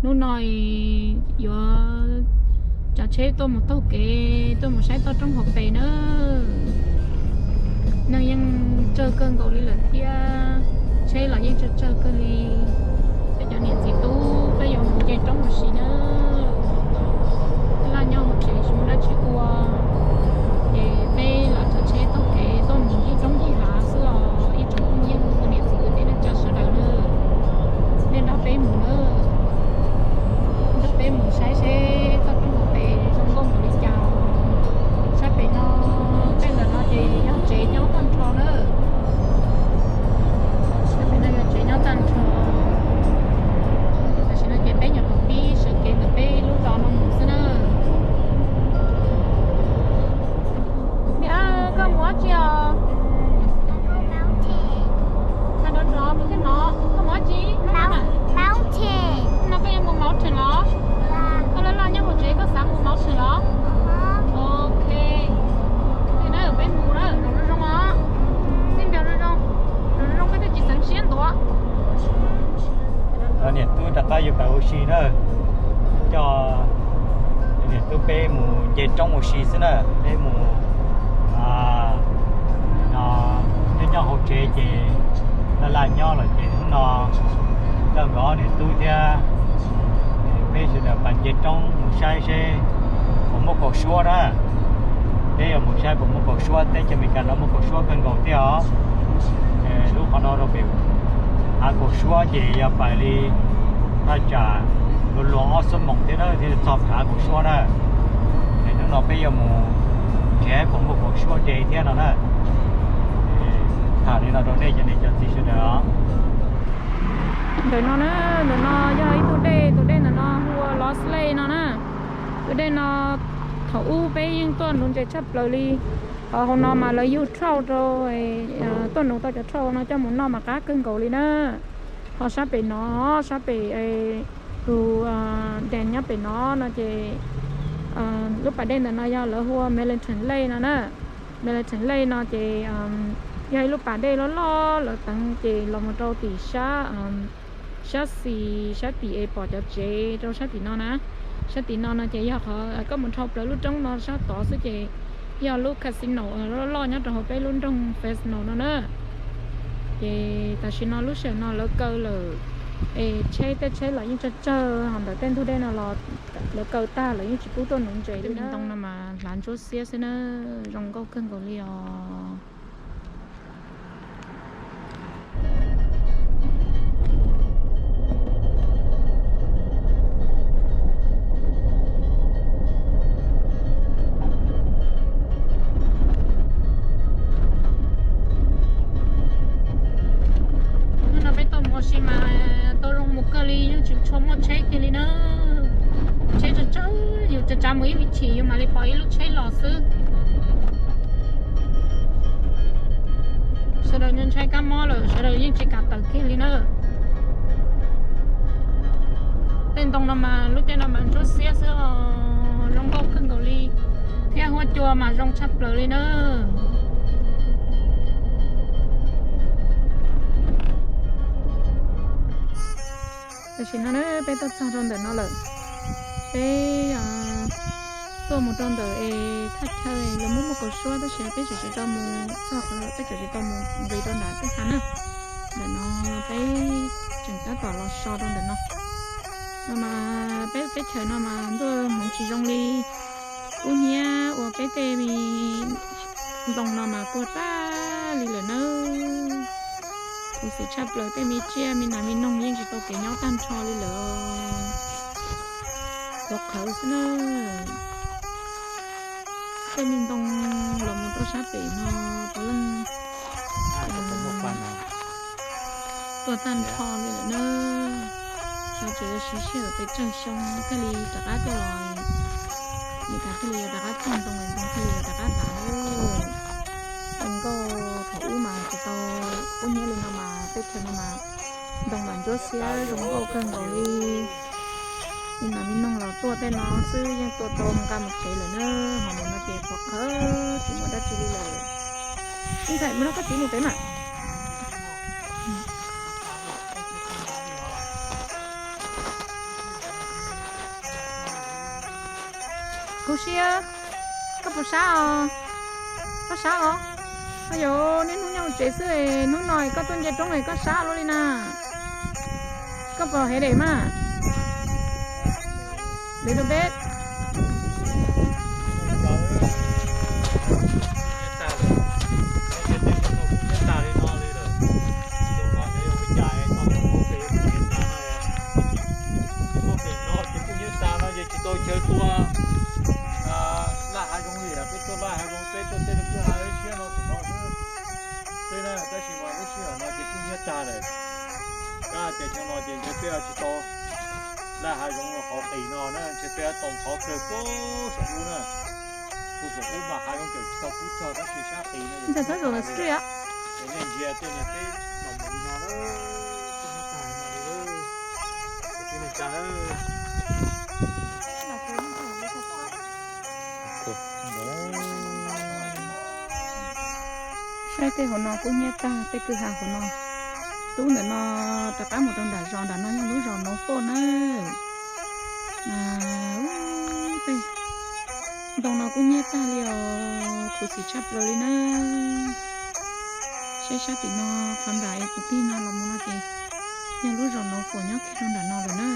Hnub no yuav tsav tsheb tuaj mus taug kev tuaj mus saib toj roob hauv pes na. Neeg yeej tsawg kawg nkaus li lawm thiab, tsheb los yeej tsawg tsawg kawg li. Peb cov niam txiv tub peb yuav mus nce roob ua si na. Laj nyob hauv tsev tsis muaj dab tsi ua, ces peb los tsav tsheb taug kev tuaj mus ncig roob ncig hav xwb os. Ib tsoom phooj ywg niam txiv kwv tij neej tsa sawv daws na, nej nrog peb mus na, nrog peb mus saib seb toj roob hauv pes zoo nkauj npaum li cas. Sab pem no, tej ntawm no ces yog tsev nyob tag nrho na. Sab pem no yog tsev nyob tag nrho. Tam sim no ces peb nyuam qhuav pib sawv kev ntawm peb lub zos no mus xwb na. Niam, koj mus dab tsi os? Koj mus dab tsi? No koj yuav mus mountain los? Koj laj laj nyob hauv tsev koj xav mus mountain los? Ok. Peb mus na, zoo zoo os. Xib npias zoo zoo, zoo zoo peb thiaj tsis xeev siab ntuav. Niam tub rov qab yuav pais ua si na, coj niam tub peb mus nce roob ua si xwb na, peb mus no, nyob nyob hauv tsev ces laj laj nyob lawm ces hnub no coj nkawd ob niam tub thiab peb sawv daws pais nce roob mus saib seb puas muaj kaus suab na. Peb yuav mus saib puas muaj kaus suab, teb chaws Amelikas no muaj kaus suab kawg nkaus thiab os. Lub qhov no rau pem hav kaus suab ces yog pais li thaj tsam luag luag ob xuab moos thiab na thiaj li txog hav kaus suab na. Es hnub no peb yuav mus nrhiav puas muaj kaus suab de thiab no na. Tham li no rau nej cov niam cov txiv sawv daws os. Ntawm no na, ntawm no yog ib tug dej, tus dej ntawm no hu ua Lost Lake no na. Tus dej no thaum ub peb yeej tuaj nuv ntses tshaj plaws li. Qhov hauv no mas lawv yug trout rau, tuaj nuv tau cov trout no coj mus noj mas qab kawg nkaus li na. Ho sab pem no, sab pem tus dam nyob pem no no ces lub pas dej ntawm no yog lawv hu ua Melton Lake no na. Melton Lake no ces yog ib lub pas dej loj loj lawv teev ces los mus rau tim sab, sab xis, sab tim es pom cov tsev rau sab tim no na. Sab tim no no ces yog qhov koj mus dhau plaws lub roob no sab tod xwb ces yog lub casino loj loj nyob rau hauv peb lub nroog Fresno no na. Ces tam sim no lub sij hawm no lawv kaw lawm, es tsheb, tej tsheb los yeej tsawg tsawg, ho ntawm tej ntug dej no los lawv kaw tag lawm, yeej tsis pub tuaj nuv ntses li. Ntoo no mas hlav ntsuab xiab xwb na, zoo nkauj kawg nkaus li os. Hnub no peb tuaj mus ua si mas tau zoo mus kawg li, yeej tsis tshua muaj tsheb kiag li na. Tsheb tsawg tsawg, yus tsav tsav mus ib me chim yus mam li pom ib lub tsheb los xwb. Sawv daws ntshai kab mob lawm, sawv daws yeej tsis kam tawm kiag li na. Tej ntoo no mas lub caij no mas ntsuab xiab xwb os, zoo nkauj kawg nkaus li, thiab huab cua mas zoo tshaj plaws li na. Tam sim no na peb tuaj txog rau ntawm no lawm. Peb tuaj mus rau ntawm es thaj chaw lawv muab muaj kaus suab tab sis peb tseem tsis tau mus txog qhov, peb tseem tsis tau mus nqis rau nram tej hav na. Ntawm no peb tseem tab tom los so rau ntawm no. No mas peb teb chaws no mas ntuj hmoov tsis zoo li. Kub hnyiab ua peb tej me ntoo no mas tuag tag li lawm nawb. Khuv xim tshaj plaws, tej me tsiaj me nas me noog yeej tsis tau kev nyob tag nrho li lawm. Qhuav qhawv xwb na. Tej me ntoo los mus rau sab pem no puav leej tuag tag nrho li lawm na. Xyov tseem yuav siv sij hawm pes tsawg xyoo thiaj li rov qab tuaj los, Meskas thiaj li yuav rov qab txog ntoo, ntoo thiaj li yuav rov qab tav. Zoo nkauj, thaum ub mas tsis tau kub hnyiab li no mas teb chaws no mas ntoo mas ntsuab xiab zoo nkauj kawg nkaus li. Me nas me noog los tuaj tej no xwb yeej tuaj tau nqa mus tsev lawm na, ho nim no ces qhuav qhawv tsis muaj dab tsi li lawm. Ib ntxhais mus nrog koj txiv mus pem mas. Khuv si, koj puas sab os? Koj sab los? Yog niaj hnub nyob hauv tsev xwb, hnub no koj tuaj nce roob koj sab luaj li na. Koj puas headache mas? Little bit. Ces kuj nyiab tas no ces kuj nyiab tas no ces tsis tau chaw tua laj hav zoov li, peb tuaj laj hav zoov, peb tuaj tej kwj ha siab no xwb. Tej na, tab sis mas lub sij hawm no ces kuj nyiab tag lawm. Kab tias xyoo no ces ntshe peb tsis tau laj hav zoov qhov qis no na, ntshe peb tau qhov kawg puag saum ub na. Puag saum ub mas hav zoov tseem tsis tau kub txog tab sis sab qis no ces nej ntsia tej niag teb los mus li no na, kuj nyiab tag no li. Saib tej hauv no kuj nyiab tag, tej kwj ha hauv no. Tub ntawm no rov qab mus rau nram zos, nram no yog lub zos Nov Foj na. Tej ntoo no kuj nyiab tag li os, khuv xim tshaj plaws li na. Saib sab tim no, qhov nram es kuv tig no los mus no ces yog lub zos Nov Foj nyob kiag rau nram no lawm na.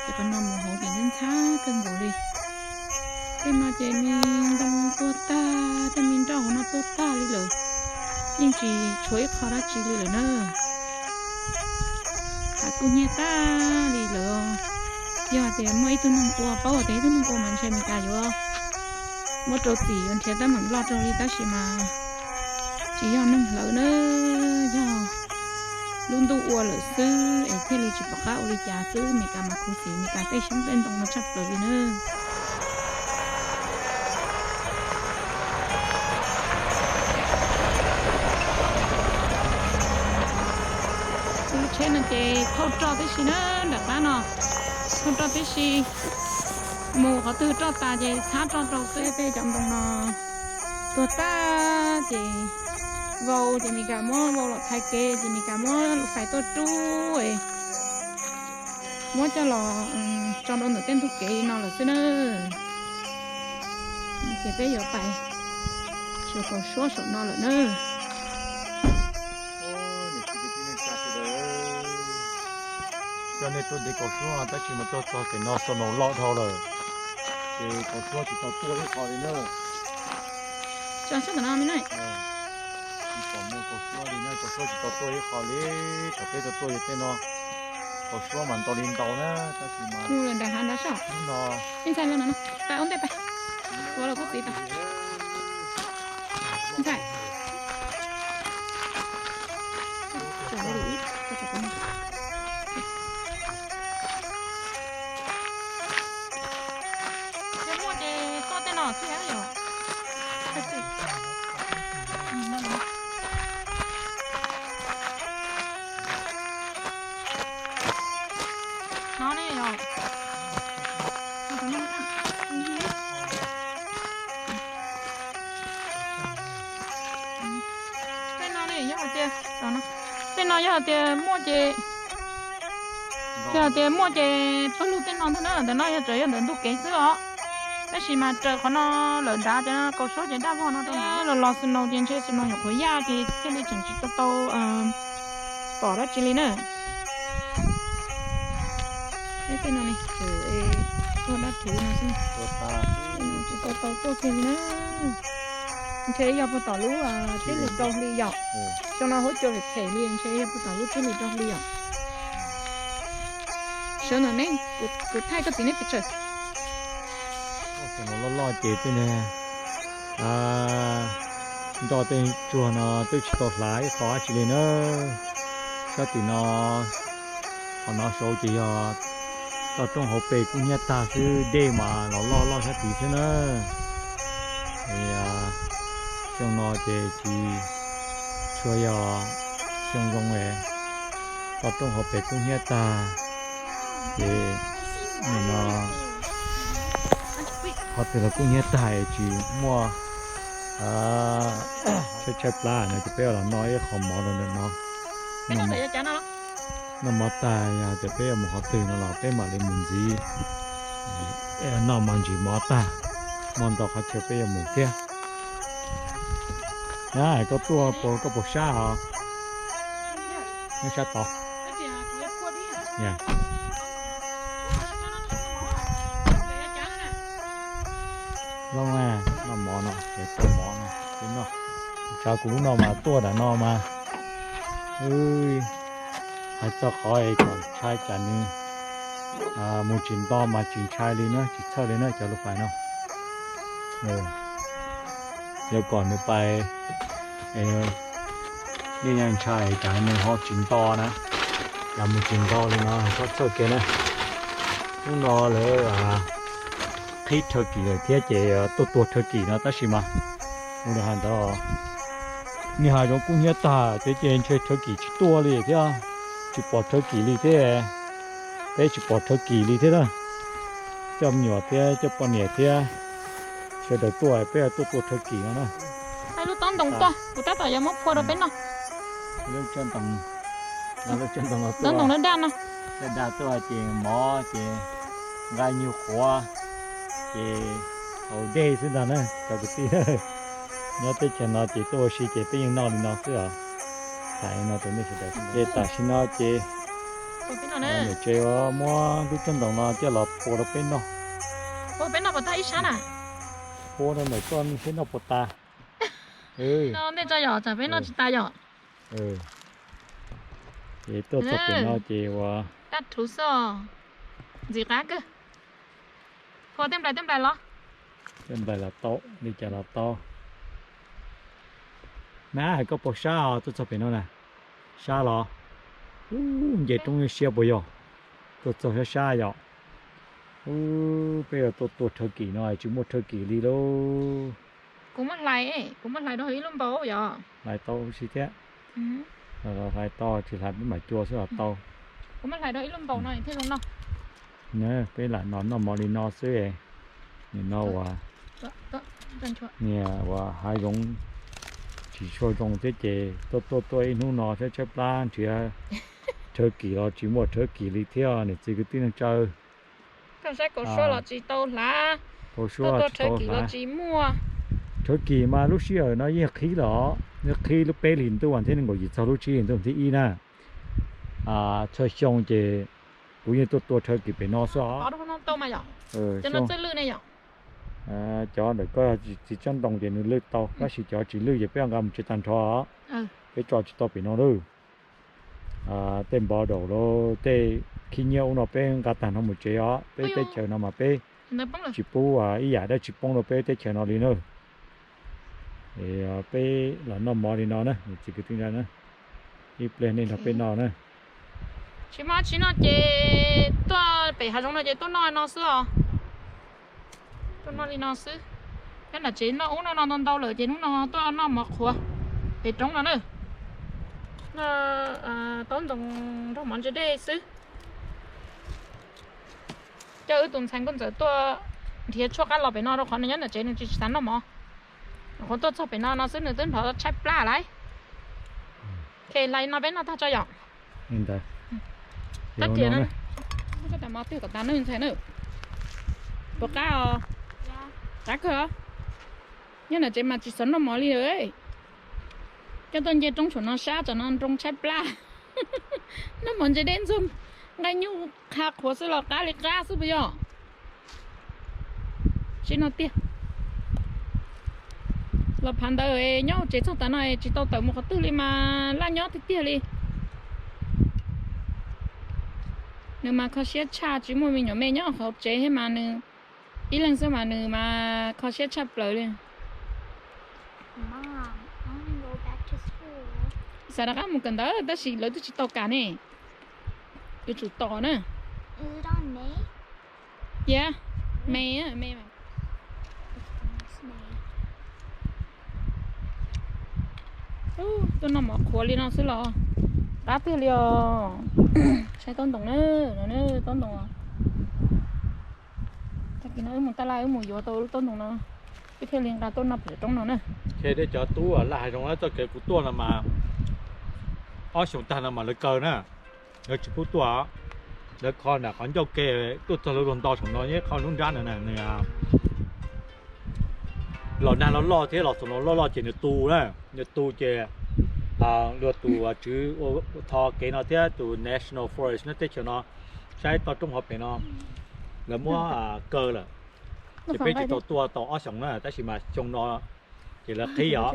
Ces qhov no mus hauv ces ntxhab kawg nkaus li. Tej no ces me ntoo tuag tag, tej me nroj hauv no tuag tag li lawm, yeej tsis tshuav ib qho dab tsi li lawm na. Hav kuj nyiab tag li lawm. Yog tias muaj ib tug neeg ua, paub tias ib tug neeg ua mas ntshe Meskas yuav muab rau txim, yuav nrhiav teeb meem loj rau li, tab sis mas tsis yog neeg hlawv na, yog lub ntuj ua lawm xwb es thiaj li tsis pom qab ua li cas xwb. Meskas mas khuv xim Meskas tej xyoob tej ntoo no tshaj plaws li na. Lub tsheb no ces thauj roj tib si na, nram qab no thauj roj tib si. Mus qhov twg roj tas ces txhab roj rau xwb. Tej cov ntoo no tuag tag ces vau ces Meskas muab vau los thaiv kev ces Meskas muab fais tuaj rub, muab coj los tso rau ntawm tej ntug kev no lawm xwb na. Ces peb yuav pais xyuas kaus suab saum no lawm na. Coj nej tuaj de kaus suab tab sis mas tuaj txog pem no snow loj dhau lawm, ces kaus suab tsis tau tuaj ib qho li na. Tsis pom muaj kaus suab li na, kaus suab tsis tau tuaj ib qho li. Thaum peb tuaj tuaj yog tej no, kaus suab mas ntau li ntau na, tab sis mas mus lawm nram hav ntawd soj. Ib ntxhais los no, pais ua ntej pais. Ua los kuj txiv tas. Ntxhais. Ces muaj ces tuaj tej no thiab yom. No ne yom. Tej no ne yog hais tias, tej no yog hais tias muaj ces, yog hais tias muaj ces pawg lug tej no ntag na, ntawm no yog tseem yog ntawm ntug kev xwb os. Tab sis mas raws qhov no lawm nrad ces kaus suab ces daj vog no rau los los snow ces ntshe snow nyuam qhuav yaj ces thiaj li tseem tsis tau tau pom dab tsi li na. Tej no ne, tuag dab thuv no xwb, tsis tau tau tuaj kiag li na. Ntshe yog puag tom lub tsib hlis rau hli yom. Xyoo no huab cua phem phem li, ntshe yog puag tom lub tsib hlis rau hli yom. Sawv ntawm ne, kuv thaij koj txiv neb pes tsawg. Loj loj ces tej niag nroj tej tsuag no twb tsis tau hlav ib qho dab tsi li na. Sab tim no, qhov no saud ces yog toj roob hauv pes kub hnyiab tag xwb, dej mas los loj loj sab tid xwb na. Xyoo no ces tsis tshua yog xyoo zoo, toj roob hauv pes kub hnyiab tag, ces nim no qhov twg los kub hnyiab tag, tsis muaj tshaib tshaib plab no ces peb los noj ib qho mov rau ntawm no. Noj mov tag yog tias peb yuav mus qhov twg no los peb mam li mus ntxiv. Noj mov ntsis mov tag, muaj ntau qhov chaw peb yuav mus thiab. Ab, koj tuaj puas, koj puas sab os? Nyob sab tod. Zoo, noj mov no, es tuaj mov no, peb noj. Tsam kuv lub no mas tuaj nram no mas, hais txog qhov es kom ntshai tsam nws mus tsis nto mas tsis ntshai li na, tsis txhawj li na cov lus pais no. Yog kom nws pais, yeej ntshai tsam nws ho tsis nto na, tsam mus tsis nto li no txhob txhawj kiag na. Hnub no lawv qhib thawj kim lawm thiab ces tuaj tua thawj kim no tab sis mas ua li hais ntawd, niag hav zoov kub hnyiab tag thiab ces ntshe thawj kim tsis tuaj li thiab, tsis pom thawj kim li thiab. Peb tsis pom thawj kim li thiab na. Coj me nyuam thiab coj poj niam thiab sawv daws tuaj, peb tuaj tua thawj kim no na. Lub taub ntoo tuaj, kuv tab tom yuav muab phua rau peb noj. Lub tsob ntoo, lub tsob ntoo no tuaj, daj daj tuaj ces mov ces nqa nyuag qhuav ces haus dej xwb ntag na cov kwv tij. Nyob teb chaws no ces tuaj ua si ces peb yeej noj li no xwb os. Hais no rau nej sawv daws, ces tam sim no ces niam tsev muab lub tsob ntoo no coj los phua rau peb noj. Phua peb noj puas tag ib sab na? Phua rau ntawm koj seb noj puas tas. Ntej tso yom, tsam peb noj tsis tas yom. Ces tuaj txog pem no ces ua dab rhuv xwb os. Ntxim qab kawg. Phua tej nplais tej nplais los? Tej nplais los tau, li cas los tau. Na, hais koj puas sab os, tuaj txog pem no na? Sab los? Ub, nce roob siab puas yog? Tuaj txog sab sab yom. Ub, peb yuav tuaj tua thawj kim no tsis muaj thawj kim li lauj. Kuv muab hlais, kuv muab hlais rau ib lub npaus yom. Hlais tau huv si thiab. Hlais tau, tsis hlais peb mam cua xwb los tau. Kuv muab hlais rau ib lub npaus no thiaj zoo noj. Peb lam noj mov li no xwb. Nim no uas, niag uas hav zoov tsis tshua zoo thiab ces tuaj tuaj tuaj ib hnub no saib tshaib plab nrhiav thawj kim los tsis muaj thawj kim li thiab niam txiv kwv tij neej tsa. Koj saib kaus suab los tsis tau hlav, kaus suab tuaj tuaj thawj kim los tsis muaj. Thawj kim mas lub sij hawm no yeej qhib los, yeej qhib lub peb hlis ntuj thiab nees nkaum yim txog lub tsib hlis ntuj thib ib na. Txhua xyoo ces kuv yeej tuaj tua thawj kim pem no xwb os. Cov ntawm koj txiv tsob ntoo ces nws lwj tau, tab sis cov tsis lwj ces peb nqa mus tsev tag nrho. Peb tso tsis tau pem no lawm. Tej npov daum los tej khib nyiab ub no peb nqa tag nrho mus tsev os. Peb teb chaws no mas peb tsis pub ib yam dab tsi poob rau peb teb chaws no li na. Peb los noj mov li no na, txiv kwv tij na, ib pliag nej nrog peb noj na. Tsis muaj dab tsi noj ces tuaj pem hav zoov no ces tuaj noj no xwb os. Tuaj noj li no xwb. Nyob nram tsev noj ub noj no ntau ntau lawm ces hnub no tuaj noj mov qhuav pem roob no na. Noj taub ntoo nrog mov ntse dej xwb. Coj wb tus ntxhais nkauj ntxawm tuaj nrhiav tshuaj qab los pem no rau qhov nws nyob nram tsev nws tsis xav noj mov. Qhov tuaj txog pem no no xwb nws twb nrov tshaib plab lawm. Khe hlais no peb noj tag tso yom. Koj tias no, koj tas mov twg kom tas nawb ntxhais na. Puas qab os? Qab kawg os. Nyob nram tsev mas tsis xav noj mov li lawm. Coj tuaj nce roob saum no sab tsam no nroo tshaib plab. Noj mov ntse dej ntxuag nqaij nyuj qha qhuav xwb los qab li qab xwb puas yog? Tsis no tiag. Los phav ntawd nyob hauv tsev txog tav no tsis tau tawm mus qhov twg li mas laj nyob tiag tiag li. Nws mas kho siab tshaj, tsis muaj me nyuam me nyob hauv tsev thiab mas nws ib leeg xwb mas nws mas kho siab tshaj plaws li. Xav rov qab mus kawm ntawv tab sis lawv twb tsis tau kam ne. Yuav tsum tos na. Yeah, May, May. Tuaj noj mov qhuav li no xwb los qab tiag li os. Saib taub ntoos na, no taub ntoos. Tag kis no wb mus taj laj wb mus yuav tau lub taub ntoos no, wb thiaj li nqa tuaj noj pem roob no na. Ces tej cov tub laj hav zoov txoj kev kuv tuaj no mas ob xyoos tag no mas lawv kaw na, lawv tsis pub tuaj. Lawv kho nram qhov ncauj ke tuaj txog lub luag nto saum no, nyob qhov lub nrab no na, nws los nag los loj thiab los xoom los loj loj ces nws tu na. Nws tu ces luag tus tswv tho kev no thiab tus National Forest no teb chaws no saib toj roob hauv pes no lawv muab kaw lawm, ces peb tsis tau tuaj tau ob xyoos na, tab sis mas xyoo no ces lawv qhib os,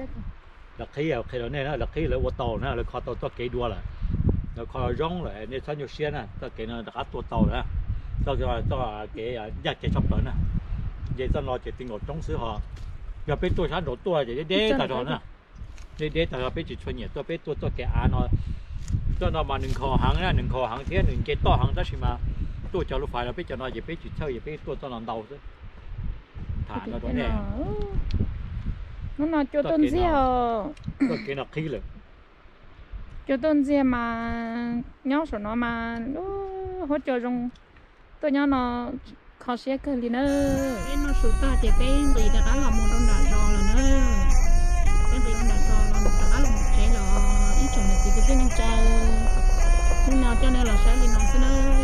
lawv qhib qhia rau nej na, lawv qhib lawv ua tau na, lawv kho tau txoj kev dua lawm, lawv kho zoo lawm, nej txhob nyuaj siab na, txoj kev no rov qab tuaj tau lawm. Txoj kev ncaj kev tshaj plaws na, nce txoj no ces ti nkaus roob xwb ho, yog peb tuaj sab nraud tuaj ces deb deb tag zog na, deb deb tag zog peb tsis tshua nyiam tuaj, peb tuaj txoj kev av no. Txoj no mas nws nkhaus heev na, nws nkhaus heev thiab nws nce toj heev, tab sis mas tuaj cov lub fais no peb cov no ces peb tsis txhawj, ces peb tuaj txoj no ntau xwb. Tham no rau nej, hnub no cua tuaj ntxiag, txoj kev no qhib lawm. Cua tuaj ntxiag mas nyob saum no mas lub huab cua zoo, tuaj nyob no kho siab kawg li na. Peb noj su tag ces peb nqis rov qab los mus rau nram zos lawm na. Peb nqis rau nram zos los rov qab los mus tsev los ib tsoom niam txiv kwv tij neej tsa, hnub no coj nej los saib li no xwb na.